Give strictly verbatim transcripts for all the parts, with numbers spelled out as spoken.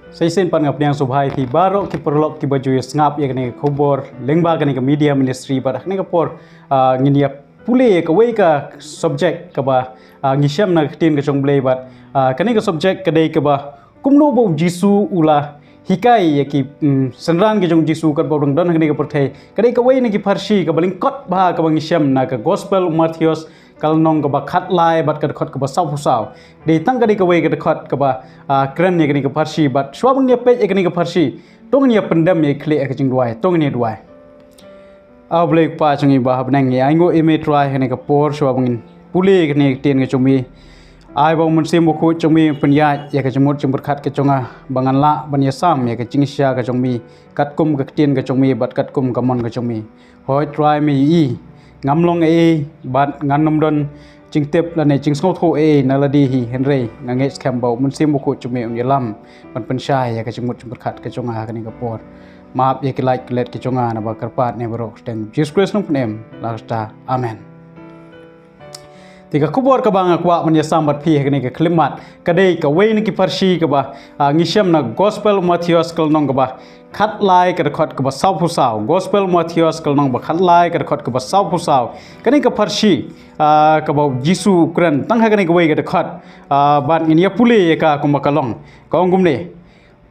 Sa shisien pat nga pdiang sngewbha ïa phi baroh ki paralok kiba ju ïa sngap ïa kane ka khubor lyngba kane ka media ministry, bad ha kane ka por, ah, ngin ïa pule ïa kawei ka subject kaba, ah, ngi shem na ka ktien ka jong U Blei, bad, ah, kane ka subject ka dei kaba kumno ba U Jisu u la hikai ïa ki, mm, synran ki jong U Jisu katba u dang don ha kane ka pyrthei. Ka dei kawei na ki pharshi kaba lyngkot bha kaba ngi shem na ka Gospel u Mathaios, ka lynnong kaba khatlai bad ka dkhot kaba sawphew saw. Dei tang ka dei kawei ka dkhot kaba, ah, kren ïa kane ka pharshi, bad shuwa ba ngin ïa peit ïa kane ka pharshi, to ngin ïa pyndem ïa ki khlieh ha ka jingduwai, to ngin ïa duwai. A U Blei Kpa jong ngi ba ha bneng, ngi ainguh ïa me Trai ha kane ka por shuwa ba ngin pule ïa kane ka ktien ka jong me. Ai ba U Mynsiem Bakhuid jong me un pynïaid ïa ka jingmut jingpyrkhat ka jong nga ba ngan lah ban ïasam ïa ka jingshisha ka jong me katkum ka ktien ka jong me bad katkum ka mon ka jong me. Hooid Trai, me ïohi ngam long ei ei bad ngan ym don jingtip lane jingsngewthuh ei ei na lade hi, hynrei nga ngeit skhem ba U Mynsiem Bakhuid jong me un ïalam ban pynshai ïa ka jingmut jingpyrkhat ka jong nga ha kane ka por. Map ïa ki lait ki let ki jong nga, naba kyrpad ïa baroh ha ka kyrteng U Jisu Khrist nongpynim la ka sha. Amen. Te ka khubor kaba nga kwah ban ïasam bad phi ha kane ka khyllipmat ka dei kawei na ki pharshi kaba, ah, ngi shem na Gospel u Mathaios ka lynnong kaba khatlai ka dkhot kaba sawphew saw. Gospel u Mathaios ka lynnong ba khatlai ka dkhot kaba sawphew saw. Kane ka pharshi, ah, kaba U Jisu u kren tang ha kane kawei ka dkhot, ah, bad ngin ïa pule ïa ka kumba ka long. Ka ong kumne: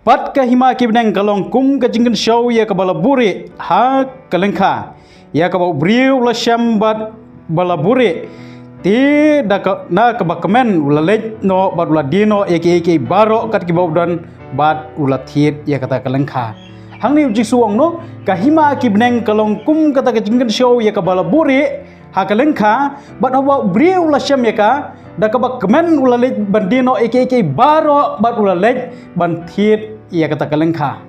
Bad ka hima ki bneng ka long kum ka jingkynshew ïa kaba la buhrieh ha ka lyngkha, ïa kaba u briew u la shem bad ba la buhrieh. Te da ka, na kaba kmen u la leit noh bad u la die noh ïa kiei kiei baroh kat kiba u don, bad u la thied ïa kata ka lyngkha. Hangne U Jisu u ong noh, ka hima ki bneng ka long kum kata ka jingkynshew ïa kaba la buhrieh ha ka lyngkha, bad haba u briew u la shem ïa ka, da kaba kmen u la leit ban die noh ïa kiei kiei baroh bad u la leit ban thied ïa kata ka lyngkha.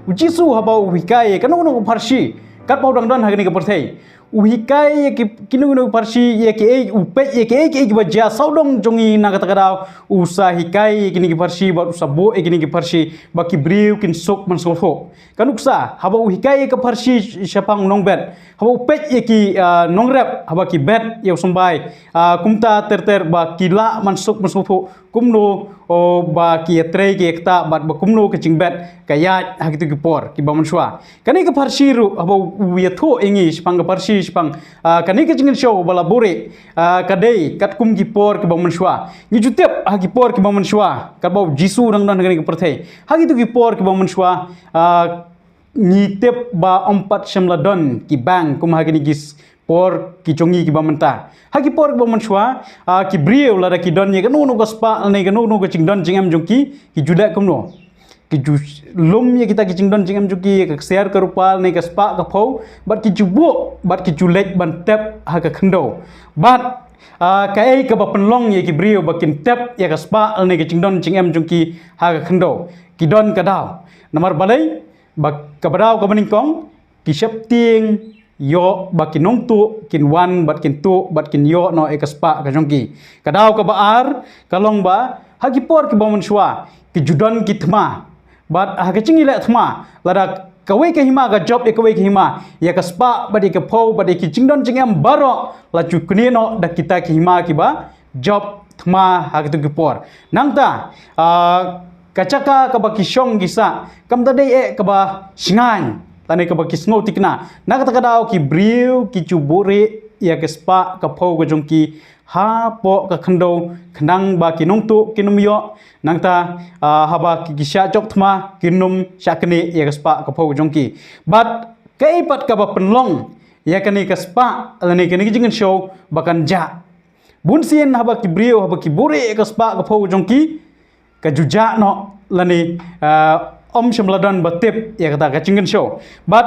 U Jisu haba u hikai ïa kano kano ka pharshi katba u dang don ha kane ka pyrthei, u hikai ïa ki, kino kino ki pharshi, ïa kiei, u peit ïa kiei kiei kiba jia sawdong jong ngi na kata ka daw, u sa hikai ïa kine ki pharshi bad u sa buh ïa kine ki pharshi ba ki briew kin suk ban sngewthuh. Ka nuksa, haba u hikai ïa ka pharshi shaphang u nongbet, haba u peit ïa ki, ah, nongrep haba ki bet ïa u symbai, ah, kumta ter ter ba ki lah ban suk ban sngewthuh kumno, oh, ba ki ïatrei ki ïakta bad ba kumno ka jingbet ka ïaid ha kito ki por kiba mynshuwa. Kane ka pharshi ruh haba u ïathuh ïa ngi shaphang ka pharshi shaphang, ah, kane ka jingkynshew ba la buhrieh, ah, ka dei katkum ki por kiba mynshuwa. Ngi ju tip ha ki por kiba mynshuwa katba U Jisu u dang don ha kane ka pyrthei, ha kito ki por kiba mynshuwa, ah, ngi tip ba ym pat shym la don ki bank kum ha kine ki s-, por ki jong ngi kiba mynta. Ha ki por kiba mynshuwa, ah, ki briew lada ki don ïa kano kano ka spah lane kano kano ka jingdon jingem jong ki, ki ju leh kumno? Ki ju lum ïa kita ki jingdon jingem jong ki ïa ka ksiar ka rupa lane ka spah ka phew, bad ki ju buh bad ki ju leit ban tep ha ka khyndew. Bad, ah, kaei kaba pynlong ïa ki briew ba kin tep ïa ka spah lane ka jingdon jingem jong ki ha ka khyndew? Ki don ka daw. Namar balei? Ba kaba daw kaba nyngkong, ki sheptieng ïoh ba ki nongtuh kin wan bad kin tuh bad kin ïoh noh ïa ka spah ka jong ki. Ka daw kaba ar ka long ba ha ki por kiba mynshuwa ki ju don ki thma. Bad ha ka jingïaleh thma, lada kawei ka hima ka jop ïa kawei ka hima, ïa ka spah bad ïa ka phew bad ïa ki jingdon jingem baroh la ju knieh noh da kita ki hima kiba jop thma ha kito ki por. Nangta, ah, ka jaka kaba ki shong ki sah kam da dei eh kaba shngaiñ lane kaba ki sngew thikna. Na kata ka daw ki briew ki ju buhrieh ïa ka spah ka phew ka jong ki hapoh ka khyndew khnang ba ki nongtuh kin ym ïoh. Nangta, ah, haba ki, ki shah jop thma kin ym shah knieh ïa ka spah ka phew ka jong ki. Bad kaei pat kaba pynlong ïa kane ka spah lane kane ka jingkynshew ba kan jah? Bun sien haba ki briew haba ki buhrieh ïa ka spah ka phew ka jong ki, ka ju jah noh lane, ah, ym shym la don ba tip ïa kata ka jingkynshew. Bad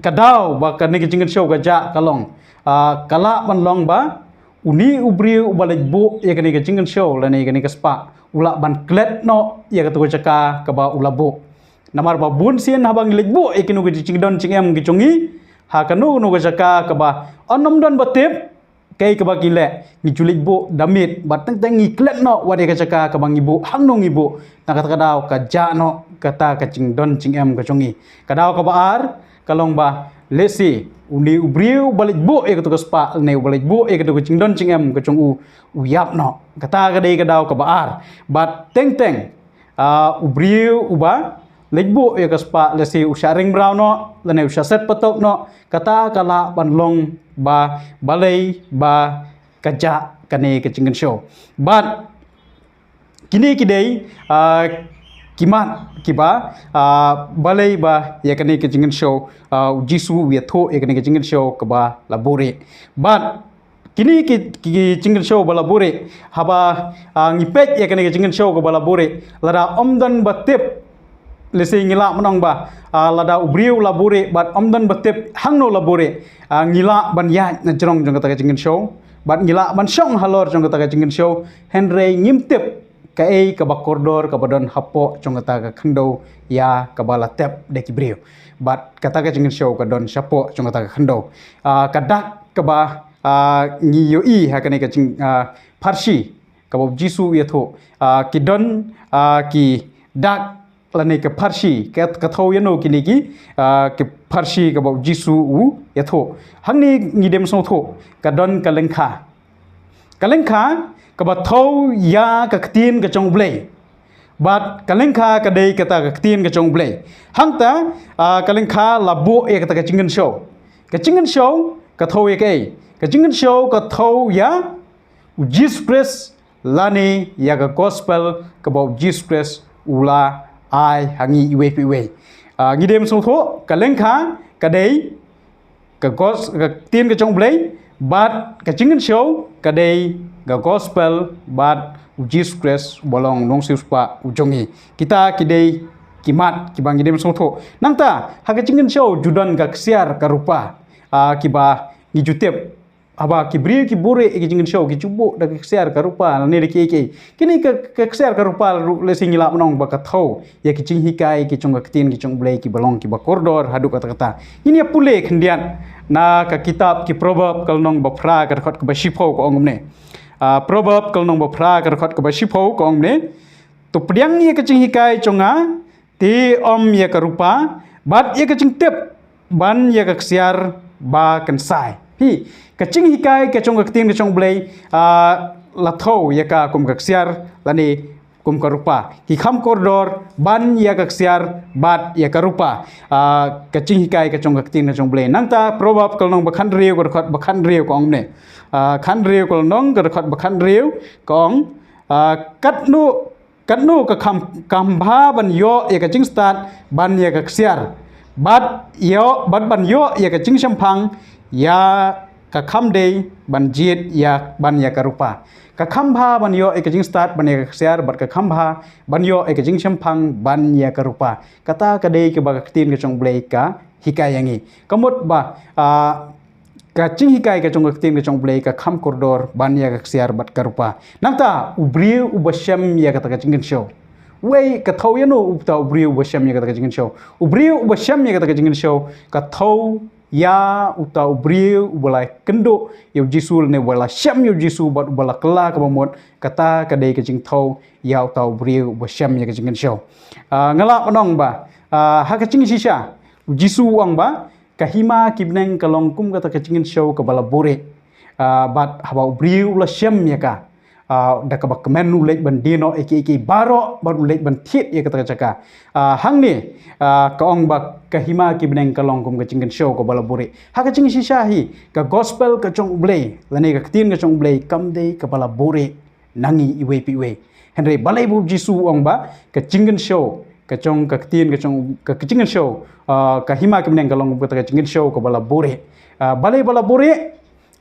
ka daw ba kane ka jingkynshew ka jah ka long, ah, ka lah ban long ba une u briew uba leit buh ïa kane ka jingkynshew lane kane ka spah u lah ban klet noh ïa kato ka jaka kaba u la buh. Namar ba bun sien haba ngi leit buh ïa kino ki jingdon jingem ki jong ngi ha kano kano ka jaka kaba ym don ba tip, kaei kaba ngi leh, ngi ju leit buh da miet bad teng teng ngi klet noh wat ïa ka jaka kaba ngi buh, hangno ngi buh. Na kata ka daw ka jah noh kata ka jingdon jingem ka jong ngi. Ka daw kaba ar ka long ba lehse une u briew uba leit buh ïa kato ka spah lane uba leit buh ïa kato ka jingdon jingem ka jong u, u ïap noh. Kata ka dei ka daw kaba ar. Bad teng teng ah, u briew uba leit buh ïa ka spah lehse u shah ring mraw noh lane u shah set patok noh, kata ka lah ban long ba balei ba ka jah kane ka jingkynshew. Bad kine ki dei, ah, ki mat kiba, ah, balei ba ïa kane ka jingkynshew, ah, u Jisu u ïathuh ïa kane ka jingkynshew kaba la buhrieh. Bad kine ki, ki jingkynshew ba la buhrieh, haba, ah, ngi peit ïa kane ka jingkynshew kaba la buhrieh, lada ym don ba tip, lehse ngi lah ban ong ba, ah, lada u briew la buhrieh bad ym don ba tip hangno la buhrieh, ah, ngi lah ban ïaid na jrong jong kata ka jingkynshew bad ngi lah ban shong halor jong kata ka jingkynshew, hynrei ngim tip kaei kaba kordor kaba don hapoh jong kata ka khyndew ïa kaba la tep da ki briew. Bad kata ka jingkynshew ka don shapoh jong kata ka khyndew. Ah, ka dak kaba, ah, ngi ïohi ha kane ka jing, ah, pharshi kaba u Jisu u ïathuh, ah, ki don, ah, ki dak lane ka pharshi, ka, ka thew ïano kine ki, ah, ki pharshi kaba u Jisu u ïathuh. Hangne ngi dem sngewthuh, ka don ka lyngkha. Ka lyngkha kaba thew ïa ka ktien ka jong u Blei. Bad ka lyngkha ka dei kata ka ktien ka jong u Blei. Hangta, ah, ka lyngkha la buh ïa kata ka jingkynshew. Ka jingkynshew ka thew ïa kaei? Ka jingkynshew ka thew ïa u Jisu Khrist lane ïa ka gospel kaba u Jisu Khrist u la ai ha ngi iwei pa iwei. Ah, ngi dem sngewthuh, ka lyngkha ka dei ka gos-, ka ktien ka jong u Blei, bad ka jingkynshew ka dei ka gospel bad u Jisu Khrist uba long u nongsiewspah u jong ngi. Kita ki dei ki mat kiba ngi dem sngewthuh. Nangta ha ka jingkynshew ju don ka ksiar ka rupa, ah, kiba ngi ju tip. Haba ki briew ki buhrieh ïa ka jingkynshew ki ju buh da ka ksiar ka rupa lane da kiei kiei. Kine ka, ka ksiar ka rupa ruh lehse ngi lah ban ong ba ka thew ïa ki jinghikai ki jong ka ktien ki jong u Blei kiba long kiba kordor haduh katta katta. Ngin ïa pule khyndiat na ka kitab ki Proverb ka lynnong ba phra ka dkhot kaba shiphew ka ong kumne. Ah, Proverb ka lynnong ba phra ka dkhot kaba shiphew ka ong kumne. To pdiang ïa ka jinghikai jong nga, te ym ïa ka rupa, bad ïa ka jingtip ban ïa ka ksiar ba kynsai. Hi, ka jinghikai ka jong ka ktien ka jong u Blei, ah, la thew ïa ka kum ka ksiar lane kum ka rupa. Ki kham kordor ban ïa ka ksiar bad ïa ka rupa. Ah, ka jinghikai ka jong ka ktien ka jong u Blei. Nangta Proverb ka lynnong ba khathynriew ka dkhot ba khathynriew ka ong kumne. Ah, khathynriew ka lynnong ka dkhot ba khathynriew ka ong, ah, katno katno ka kham, kham bha ban ïoh ïa ka jingstad ban ïa ka ksiar. Bad ïoh, bad ban ïoh ïa ka jingshemphang ïa ka kham dei ban jied ïa ban ïa ka rupa. Ka kham bha ban ïoh ïa ka jingstad ban ïa ka ksiar, bad ka kham bha ban ïoh ïa ka jingshemphang ban ïa ka rupa. Kata ka dei kaba ka ktien ka jong u Blei ka hikai ïa ngi. Ka mut ba, ah, ka jinghikai ka jong ka ktien ka jong u Blei ka kham kordor ban ïa ka ksiar bad ka rupa. Nangta u briew uba shem ïa kata ka jingkynshew. Wei, ka thew ïano uta u briew uba shem ïa kata ka jingkynshew? U briew uba shem ïa kata ka jingkynshew ka thew ïa uta u briew uba la kynduh ïa u Jisu lane uba la shem ïa u Jisu bad uba la kylla kaba mut, kata ka dei ka jingthew ïa uta u briew uba shem ïa ka jingkynshew. Ah, nga lah ban ong ba, ah, ha ka jingshisha u Jisu u ong ba ka hima ki bneng ka long kum kata ka jingkynshew kaba la buhrieh. Ah, bad haba u briew u la shem ïa ka, ah, da kaba kmen u leit ban die noh ïa kiei kiei baroh bad u leit ban thied ïa kata ka jaka. Ah, hangne, ah, ka ong ba ka hima ki bneng ka long kum ka jingkynshew kaba la buhrieh. Ha ka jingshisha hi, ka gospel ka jong u Blei lane ka ktien ka jong u Blei kam dei kaba la buhrieh na ngi iwei pa iwei. Hynrei balei ba u Jisu u ong ba ka jingkynshew ka jong ka ktien ka jong ka, ka jingkynshew, ah, ka hima ki bneng ka long kum kata ka jingkynshew kaba la buhrieh? Ah, balei ba la buhrieh?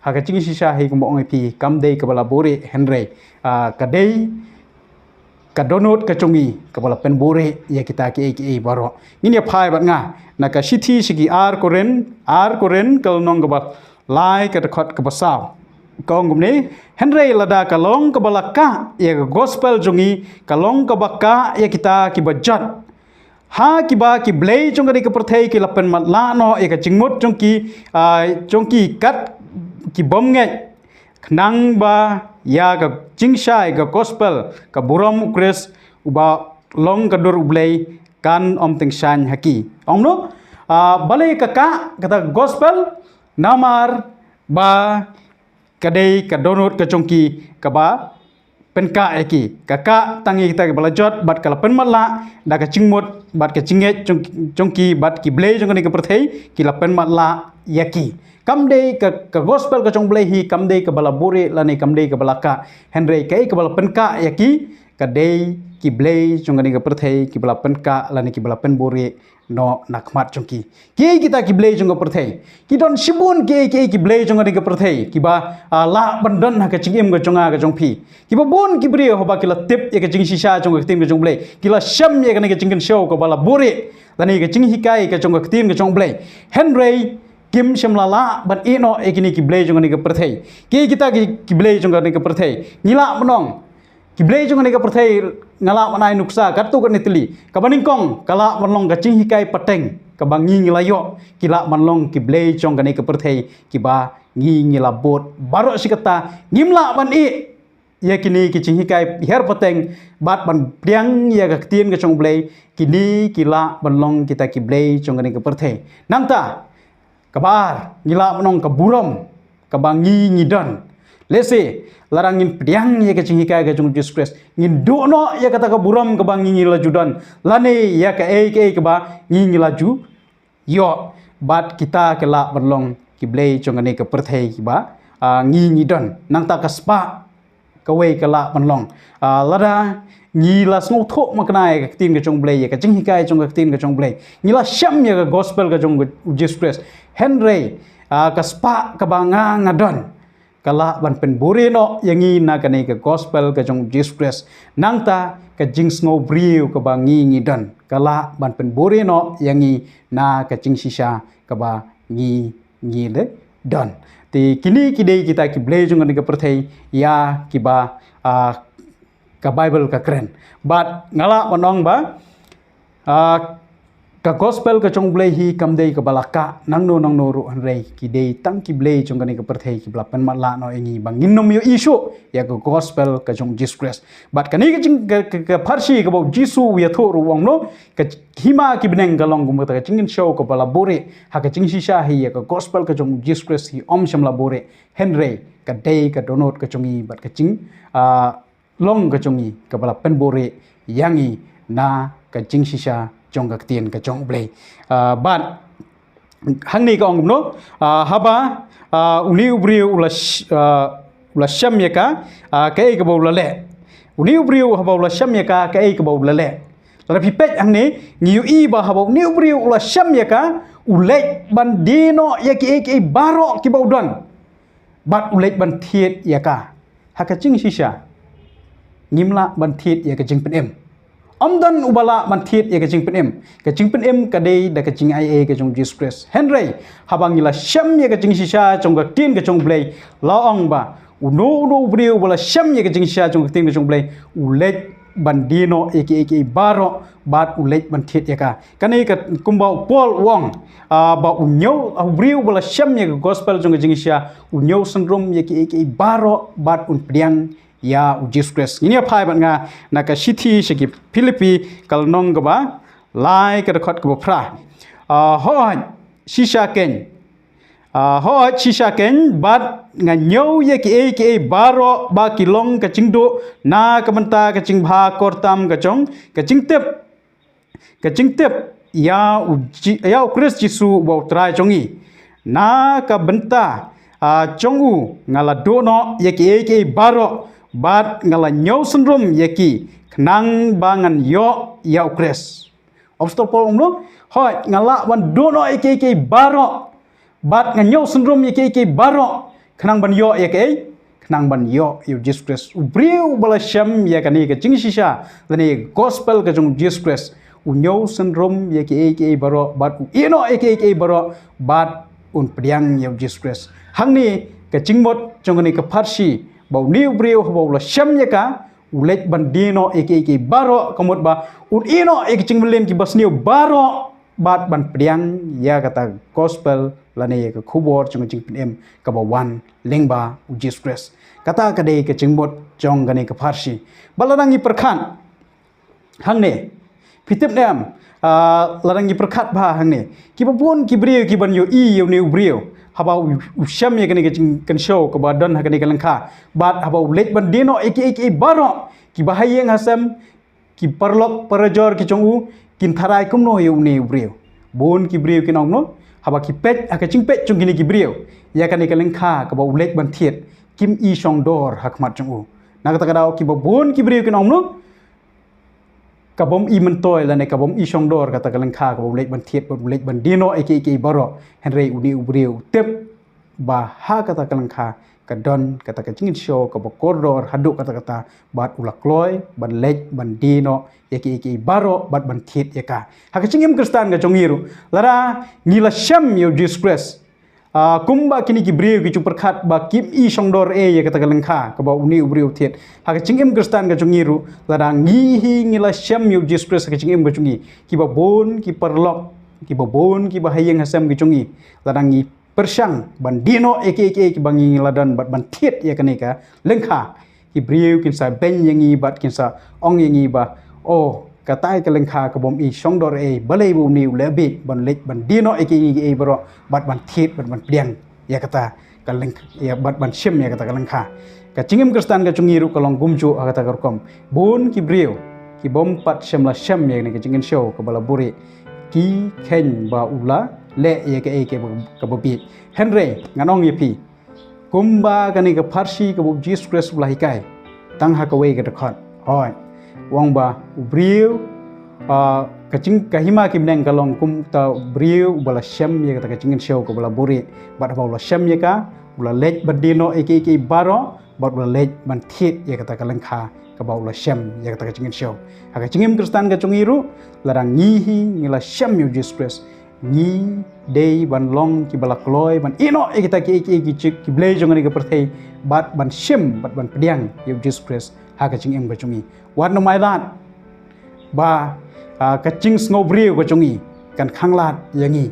Ha ka jingshisha hi kumba ong ïa phi kam dei kaba la buhrieh, hynrei, ah, ka dei ka dohnud ka jong ngi kaba la pynbuhrieh ïa kita kiei kiei baroh. Ngin ïa phai bad nga na ka shithi sha ki ar Korinth, ar Korinth ka lynnong kaba lai ka dkhot kaba saw. Ka ong kumne, hynrei lada ka long kaba la kah ïa ka gospel jong ngi, ka long kaba kah ïa kita kiba jot. Ha kiba ki blei jong kane ka pyrthei ki la pynmatlah noh ïa ka jingmut jong ki, ah, jong ki kat ki bym ngeit, khnang ba ïa ka jingshai ka gospel ka burom u Khrist uba long ka dur u Blei kan ym tyngshaiñ ha ki. Ong no, ah, balei ka kah kata ka gospel? Namar ba ka dei ka dohnud ka jong ki kaba pynkah ïa ki. Ka kah tang ïa kita kiba la jot bad ka la pynmatlah da ka jingmut bad ka jingngeit jong, jong ki, bad ki blei jong kane ka pyrthei ki la pynmatlah ïa ki. Kam dei ka, ka gospel ka jong U Blei hi kam dei kaba la buhrieh lane kam dei kaba la kah. Hynrei kaei kaba la pynkah ïa ki ka dei ki blei jong kane ka pyrthei kiba la pynkah lane kiba la pynbuhrieh noh na khmat jong ki. Kiei kita ki blei jong ka pyrthei? Ki don shibun kiei kiei ki blei jong kane ka pyrthei kiba, ah, lah ban don ha ka jingim ka jong nga ka jong phi. Kiba bun ki briew haba ki la tip ïa ka jingshisha jong ka ktien ka jong U Blei, ki la shem ïa kane ka jingkynshew kaba la buhrieh lane ka jinghikai ka jong ka ktien ka jong U Blei, hynrei kim shym la lah ban ïeh noh ïa kine ki blei jong kane ka pyrthei. Kiei kita ki, ki blei jong kane ka pyrthei? Ngi lah ban ong ki blei jong kane ka pyrthei, nga lah ban ai nuksa katto katne tylli. Kaba nyngkong, ka lah ban long ka jinghikai pateng kaba ngi ngi la ïoh. Ki lah ban long ki blei jong kane ka pyrthei kiba ngi ngi la bud. Baroh shi katta ngim lah ban ïeh ïa kine ki jinghikai hiar pateng bad ban pdiang ïa ka ktien ka jong U Blei. Kine ki lah ban long kita ki blei jong kane ka pyrthei. Nangta, kaba ar, ngi lah ban ong ka burom kaba ngi ngi don. Lehse lada ngin pdiang ïa ka jinghikai ka jong U Jisu Khrist, ngin duh noh ïa kata ka burom kaba ngi ngi la ju don, lane ïa kaei kaei kaba ngi ngi la ju ïoh. Bad kita ki lah ban long ki blei jong kane ka pyrthei kiba, ah, ngi ngi don. Nangta ka spah kawei ka lah ban long, ah, lada ngi la sngewthuh makna ïa ka ktien ka jong U Blei, ïa ka jinghikai jong ka ktien ka jong U Blei, ngi la shem ïa ka gospel ka jong U Jisu Khrist, hynrei, ah, ka spah kaba nga nga don ka lah ban pynbuhrieh noh ïa ngi na kane ka gospel ka jong U Jisu Khrist. Nangta ka jingsngewbriew kaba ngi ngi don ka lah ban pynbuhrieh noh ïa ngi na ka jingshisha kaba ngi ngi de don. Te kine ki dei kita ki blei jong kane ka pyrthei ïa kiba, ah, ka Baibl ka kren. Bad nga lah ban ong ba, ah, ka gospel ka jong U Blei hi kam dei kaba la kah nangno nangno ruh, hynrei ki dei tang ki blei jong kane ka pyrthei kiba la pynmatlah noh ïa ngi ba ngin ym ïohi shuh ïa ka gospel ka jong U Jisu Khrist. Bad kane ka jing, ka, ka, ka pharshi kaba U Jisu u ïathuh ruh u ong noh, ka hima ki bneng ka long kum kata ka jingkynshew kaba la buhrieh. Ha ka jingshisha hi ïa ka gospel ka jong U Jisu Khrist hi ym shym la buhrieh, hynrei ka dei ka dohnud ka jong ngi bad ka jing, ah, long ka jong ngi kaba la pynbuhrieh ïa ngi na ka jingshisha jong ka ktien ka jong U Blei. Ah, bad hangne ka ong kumno, ah, haba, ah, une u briew u la sh-, ah, u la shem ïa ka, ah, kaei kaba u la leh? Une u briew haba u la shem ïa ka, kaei kaba u la leh? Lada phi peit hangne ngi ïohi ba haba une u briew u la shem ïa ka, u leit ban die noh ïa kiei kiei baroh kiba u don bad u leit ban thied ïa ka. Ha ka jingshisha ngim lah ban thied ïa ka jingpynim. Ym don uba lah ban thied ïa ka jingpynim. Ka jingpynim ka dei da ka jingai ei ka jong U Jisu Khrist. Hynrei haba ngi la shem ïa ka jingshisha jong ka ktien ka jong U Blei, la ong ba uno uno u briew uba la shem ïa ka jingshisha jong ka ktien ka jong U Blei, u leit ban die noh ïa kiei kiei baroh bad u leit ban thied ïa ka. Kane ka kumba u Paul u ong, ah, ba u ñiew, ah, u briew uba la shem ïa ka gospel jong ka jingshisha, u ñiew syndrum ïa kiei kiei baroh bad un pdiang ïa U Jisu Khrist. Ngin ïa phai bad nga na ka shithi sha ki Philippi, ka lynnong kaba lai, ka dkhot kaba phra. Ah, hooid shisha keiñ. Ah, hooid shisha keiñ, bad nga ñiew ïa kiei kiei baroh ba ki long ka jingduh na ka bynta ka jingbha kyrtam ka jong ka jingtip, ka jingtip ïa U Ji-, ïa U Khrist Jisu uba U Trai jong ngi. Na ka bynta, ah, jong u nga la duh noh ïa kiei kiei baroh bad nga la ñiew syndrum ïa ki khnang ba ngan ïoh ïa U Khrist. Apostol Paul u ong, hooid nga lah ban duh noh ïa kiei kiei baroh bad nga ñiew syndrum ïa kiei kiei baroh khnang ban ïoh ïa kaei? Khnang ban ïoh ïa U Jisu Khrist. U briew uba la shem ïa kane ka jingshisha lane gospel ka jong U Jisu Khrist, u ñiew syndrum ïa kiei kiei baroh bad u ïeh noh ïa kiei kiei baroh bad un pdiang ïa U Jisu Khrist. Hangne ka jingmut jong kane ka pharshi ba une u briew haba u la shem ïa ka, u leit ban die noh ïa kiei kiei baroh, ka mut ba un ïeh noh ïa ki jingmlien kiba sniew baroh bad ban pdiang ïa kata gospel lane ïa ka khubor jong ka jingpynim kaba wan lyngba U Jisu Khrist. Kata ka dei ka jingmut jong kane ka pharshi. Bad lada ngi pyrkhat hangne, phi tip ne em, ah, lada ngi pyrkhat bha hangne, kiba bun ki briew kiban ïohi ïa une u briew haba u, u shem ïa kane ka jingkynshew kaba don ha kane ka lyngkha, bad haba u leit ban die noh ïa kiei kiei baroh, kiba ha ïing ha sem, ki paralok parajor ki jong u, kin tharai kumno ïa une u briew. Bun ki briew kin ong kumno, haba ki peit ha ka jingpeit jong kine ki briew ïa kane ka lyngkha kaba u leit ban thied, kim i shongdor ha khmat jong u. Na kata ka daw kiba bun ki briew kin ong kumno, ka bym i myntoi lane ka bym i shongdor kata ka lyngkha kaba u leit ban thied bad u leit ban die noh ïa kiei kiei baroh. Hynrei une u briew u tip ba ha kata ka lyngkha ka don kata ka jingkynshew kaba kordor haduh katta katta, bad u la kloi ban leit ban die noh ïa kiei kiei baroh bad ban thied ïa ka. Ha ka jingim Khristan ka jong ngi ruh, lada ngi la shem ïa u Jisu Khrist, ah, kumba kine ki briew ki ju pyrkhat ba kim i shongdor ei ïa kata ka lyngkha kaba une u briew u thied, ha ka jingim Khristan ka jong ngi ruh, lada ngi hi ngi la shem ïa u Jisu Khrist ha ka jingim ka jong ngi, kiba bun ki paralok, kiba bun kiba ha ïing ha sem ki jong ngi, lada ngi pyrshang ban die noh ïa kiei kiei kiba ngi la don bad ban thied ïa kane ka lyngkha, ki briew kin sa beiñ ïa ngi bad kin sa ong ïa ngi ba, oh, katai ka lyngkha ka bym i shongdor ei, balei ba une u leh bieit ban leit ban die noh ïa kiei kiei baroh bad ban thied bad ban pdiang ïa kata ka lyngkha, ïa, bad ban shem ïa kata ka lyngkha. Ka jingim Khristan ka jong ngi ruh ka long kumjuh ha kata ka rukom. Bun ki briew ki bym pat shem la shem ïa kane ka jingkynshew kaba la buhrieh, ki kheiñ ba u la leh ïa kaei kaei ba, kaba bieit. Hynrei ngan ong ïa phi, kumba kane ka pharshi kaba u Jisu Khrist u la hikai tang ha kawei ka dkhot, hooid, u ong ba u briew, ah, ka jing, ka hima ki bneng ka long kum uta u briew uba la shem ïa kata ka jingkynshew kaba la buhrieh, bad haba u la shem ïa ka, u la leit ban die noh ïa kiei kiei baroh, bad u la leit ban thied ïa kata ka lyngkha kaba u la shem ïa kata ka jingkynshew. Ha ka jingim Khristan ka jong ngi ruh, lada ngi hi ngi la shem ïa u Jisu Khrist, ngi dei ban long kiba la kloi ban ïeh noh ïa kita kiei kiei ki jait ki blei jong kane ka pyrthei, bad ban shim bad ban pdiang ïa u Jisu Khrist ha ka jingim ka jong ngi. Wat nym ailad ba, ah, ka jingsngewbriew ka jong ngi kan khanglad ïa ngi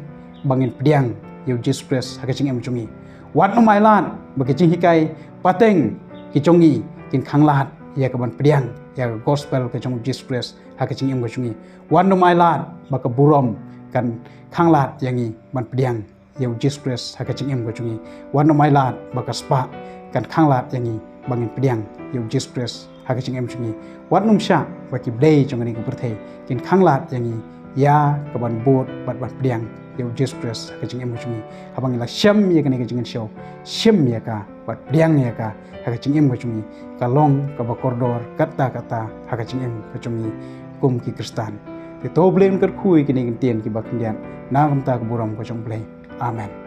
ba ngin pdiang ïa u Jisu Khrist ha ka jingim jong ngi. Wat nym ailad ba ka jinghikai pateng ki jong ngi kin khanglad ïa ka ban pdiang ïa ka gospel ka jong u Jisu Khrist ha ka jingim ka jong ngi. Wat nym ailad ba ka burom kan khanglad ïa ngi ban pdiang ïa u Jisu Khrist ha ka jingim ka jong ngi. Wat nym ailad ba ka spah kan khanglad ïa ngi ba ngin pdiang ïa u Jisu Khrist ha ka jingim jong ngi. Wat nym shah ba ki blei jong kane ka pyrthei kin khanglad ïa ngi ïa ka ban bud bad ban pdiang ïa u Jisu Khrist ha ka jingim ka jong ngi. Haba ngi la shem ïa kane ka jingkynshew, shem ïa ka bad pdiang ïa ka ha ka jingim ka jong ngi, ka long kaba kordor katta katta ha ka jingim ka jong ngi kum ki Khristan. Te to U Blei un kyrkhu ïa kine ki ktien kiba khyndiat na ka bynta ka burom ka jong U Blei. Amen.